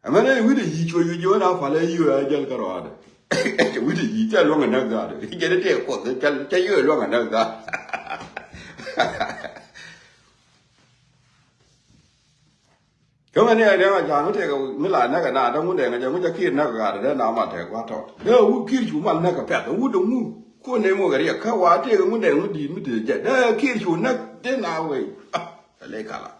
Ɛmɛn ɛ wi̱cdɛ yi̱ cuɛ wi̱c ji̱ wä na palɛ yi̱ wä a jäl kä rɔɔdɛ. Cɛ wi̱cdɛ yi̱ cɛ luäŋ ɛ näk gaat. Cɛ ni tëë kuoth cɛ cɛ yi̱ wä luäŋ ɛ näk gaat. Kä mɛn ni ɛ riɛŋ a ja̱a̱ŋ mi tëëkɛ mi la näk ɛ na däŋ wundɛ ŋä jɛ ŋu jɛ ki̱i̱r näk gaat dee na ma tɛk gua̱ tɔt. Dee wut ki̱i̱r cu mal näk ɛ pɛth ɛ wut dɛ ŋu. Kuɔn nɛ mok ɛ riɛk kä wa tëëkɛ wundɛ ŋu di̱i̱t mi tëë jɛ dee ki̱i̱r cu näk dee na wee. Ah, ɛ ley kala.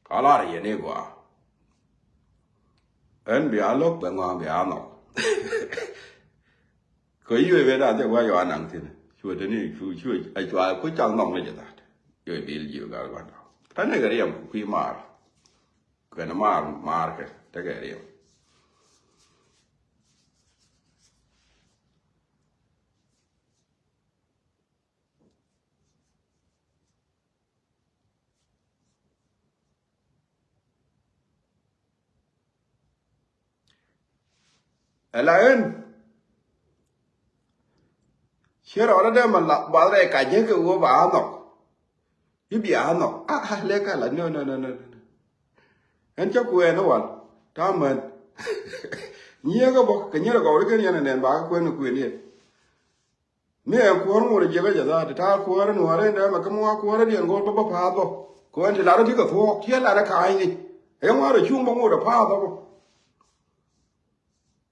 Ka lar yɛn i̱ gɔaa. Ɛn bia lo̱k bɛ ŋɔ̱a̱ŋ bia nhɔk. Kɛ yuɛ bɛ da̱a̱n thil gua̱c yɔa naŋ thi̱n. Cuɛ te ni cu cuɛ a cua ku cak nhɔk ni jɛ that. Yuɛ bil jiö gal gua̱n. Tani kɛ riɛm ku kui̱ maar. Kɛn maar maar kɛ tekɛ riɛm. Ɛ la ɣän. Ciɛ rɔɔdä dee mɛ la buath rɛy ka jek kɛ ɣöö ba a nhɔk. I̱ bia a nhɔk a a lek a la nö nö nö nö. Ɛn cä kuɛɛn i̱ wal ta̱a̱ män. Nyiëëkä bä kɛ nyier ɛ gɔw ri ken yɛn ɛ nɛn ba kä kuɛn ɛ kuëëni ɛ. Mi ɛn kuäär ŋot ɛ jiɛk ɛ jɛ dhaat ti ta̱a̱ kuäär ɛ nuäärä in dɛmɛ kä mi wa kuäär ɛ diɛn go̱o̱r bä bä pa̱a̱th bä. Kɛ ɣän ti lat ɛ bikɛ thuɔɔk ciɛ lat ɛ ka̱a̱cni. Ɛ ŋua̱r ɛ cuŋ bä ŋot ɛ pa̱a̱th bä bä.